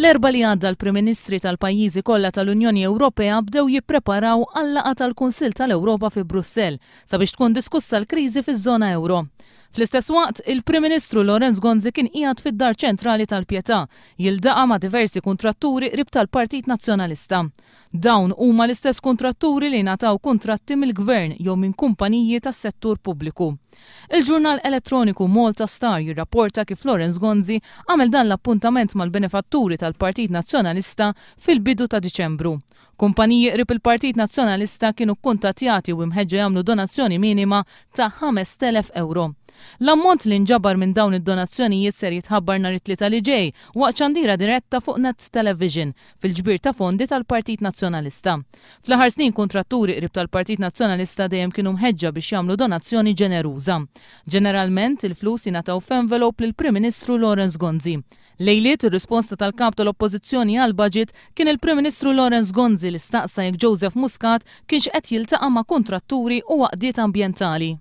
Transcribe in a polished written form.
L-Erbgħa li għadda l-Prim Ministri tal-pajjiżi kollha tal-Unjoni Ewropea bdew jippreparaw għal-laqgħa tal-Kunsill tal-Ewropa fi Brussell sabiex tkun diskussa l-kriżi fiż-żona ewro. Fl-istess waqt, il-Prim Ministru Lawrence Gonzi kien qiegħed fid-Dar Ċentrali tal-Pietà jildaqa' ma' diversi kuntratturi qrib tal-Partit Nazzjonalista. Dawn huma l-istess kuntratturi li ngħataw kuntratti mill-Gvern jew minn kumpaniji tas-settur pubbliku. Il-ġurnal elettroniku Malta Star jirrapporta kif Lawrence Gonzi għamel dan l-appuntament mal-benefatturi tal-Partit Nazzjonalista fil-bidu ta' Diċembru. Kumpaniji qrib il-Partit Nazzjonalista kienu kkuntattjati u imħeġġa jagħmlu donazzjoni minima ta' 5,000 ewro. L-ammont li nġabar minn dawn id-donazzjonijiet ser jitħabbar nhar it-Tlieta li ġej waqt xandira diretta fuq Net Television fil-ġbir ta' fondi tal-Partit Nazzjonalista. Fl-aħħar snin kuntratturi qrib tal-Partit Nazzjonalista dejjem kienu mħeġġa biex jagħmlu donazzjoni ġeneruża. Ġeneralment, il-flus jingħataw f'envelope lill-Prim Ministru Lawrence Gonzi. Lejliet ir-risposta tal-Kap tal-Oppożizzjoni għall-Budget kien il-Prim Ministru Lawrence Gonzi li staqsa jekk Joseph Muscat kienx qed jiltaqa' ma' kuntratturi u għaqdiet ambjentali.